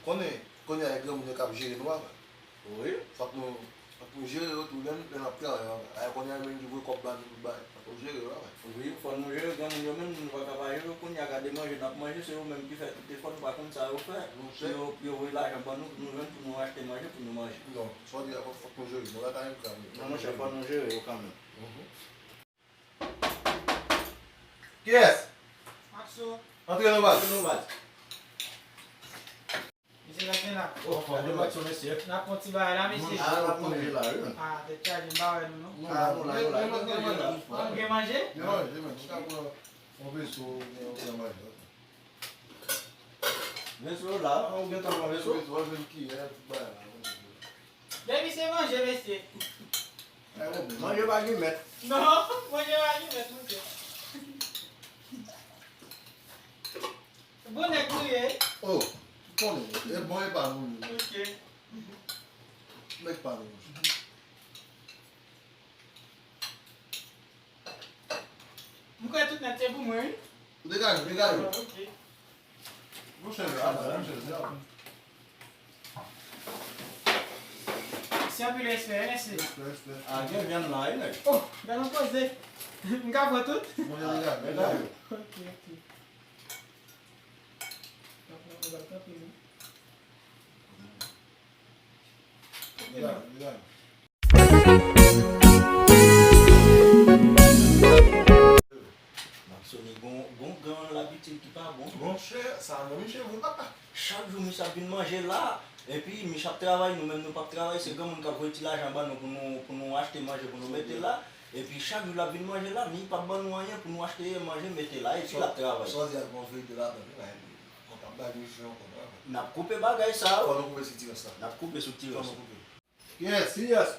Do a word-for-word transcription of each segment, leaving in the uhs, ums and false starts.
Konnen, kounye a e granmoun yo k ap jere nou, papa. Wi. Fòk nou, fòk nou jere yo tou, lè n, lè n ap travay, papa. A, kounye a menm ki voye kòb ba nou pou bay. Fòk nou jere yo, papa. Wi, fò nou jere granmoun yo menm, nou pa ka pa jere yo. Kounye a gade manje n ap manje, se yo menm ki fè tout efò, nou pa konn sa yo fè. Pou yo, pou yo voye lajan ban nou, pou nou jwenn, pou nou achte manje, pou nou manje. Non, sa w di a, fòk, fòk nou jere. Nou pa ka jere granmoun yo. Non, monchè, fò nou jere yo kanmenm. Mhm. Kiyès? Maxo. Antre nan baz. Antre nan baz. Mesye, gade la. Oh, gade Maxo, mesye. N ap pran ti bagay la, mesye. Ah, n ap manje la, wi. Ah, tèt chaje, m pa wè nou, non. Nou la, nou la, nou la. N ap manje la. N ap manje? N ap manje, men. Nou ka pran yon veso, yon pran manje. Veso la, ou gentan pran veso? Veso, ou jwenn kiyè, tout bagay la. Depi se manje, mesye. Manje pa gen mèt. Non, manje pa gen mèt, mesye. Bon nèg nou ye. Oh, ou konnen, e bon e pa nou. Ok. Nèg pa nou. M kwè tout nèt se pou mwen, wi. Degaje, degaje. Ah, ok. Monchè, a, monchè, se a. Se anpil respè, wi, mesye. Respè, respè. A, gen vyann la, wi, nèg. Oh, gade yon koze. M ka pran tout? Monchè, degaje, degaje. Ok, ok. Tanpri, tanpri, wi. Degaje, degaje. Maxo ni gon, gon gran labitil ki pa bon. Monchè, sa nan miche vre, papa. Chak jou misye ap vin manje la, epi misye ap travay, nou menm nou p ap travay, se granmoun k ap voye ti lajan ban nou pou nou, pou nou achte manje pou nou mete la. Epi chak jou l ap vin manje la, ni p ap ban nou anyen pou nou achte manje mete la, epi l ap travay. Sa w di a, gon verite ladan l, wi, men mwen p ap bay misye ankò, non. N ap koupe bagay sa yo. Fò nou koupe sou ti rès la. N ap koupe sou ti rès. Fò nou koupe. Kiyès? Kiyès?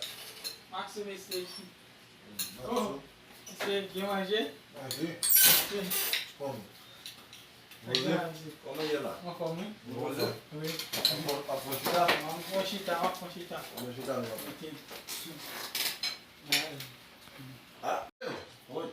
Maxo, mesye. Maxo. Oh, mesye, gen manje? Manje. Mesye. Kòman? Manje. Kòman ye la? Anfòm, wi. Manje. Wi. Ap pran, ap pran chita? M ap pran chita, m ap pran chita. Pran chita, non. Ok. Ah. Wi.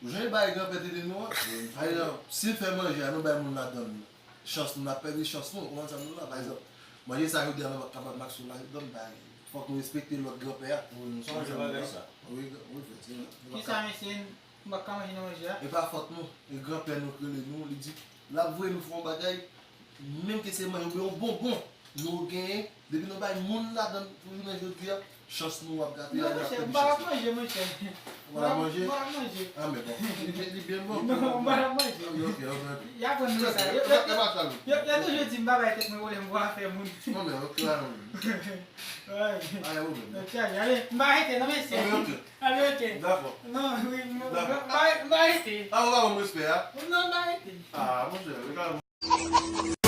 Ou jwenn bagay granpè te di nou an? Wi. Pa egzanp, si l fè manje a, nou bay moun ladan l. Chans nou, n ap pèdi chans nou, ou konprann sa m di w la? Pa egzanp, manje sa jodi a nou pa t ka bat Maxo ladan l, bay, fòk nou respekte lòd granpè a. Wi, nou sonje bagay sa. Wi, wi, frè, se, nou pa ka. Kisa, mesye, m pa ka manje nan manje a? E pa fòt nou, e granpè nou k rele nou, li di, l ap voye nou fè yon bagay, menm ke se manje oubyen yon bonbon, nou genyen, depi nou bay moun ladan l pou jounen jodi a, chans nou w ap gate la, n ap pèdi chans nou. Non, monchè, m pa ap manje, monchè. Ou pa manje? M pa ap manje. Ah, men bon. Li byen, li byen bon. Non, m pa ap manje. Ah, wi, ok, ok, ok. Y aprann mwen sa. Yo, yo, yo, yo toujou di m pa bay tèt mwen pwoblèm pou afè moun. Non, men, ok, la, non. Ay. Ay, ou menm. Ok, ale, ale, m pa rete, non, mesye. Ok, ok. Ale, ok. Dakò. Non, wi, m, m, m pa, m pa rete. Ah, ou pa ban m respè, a? Non, m pa rete. Ah, monchè, regarde.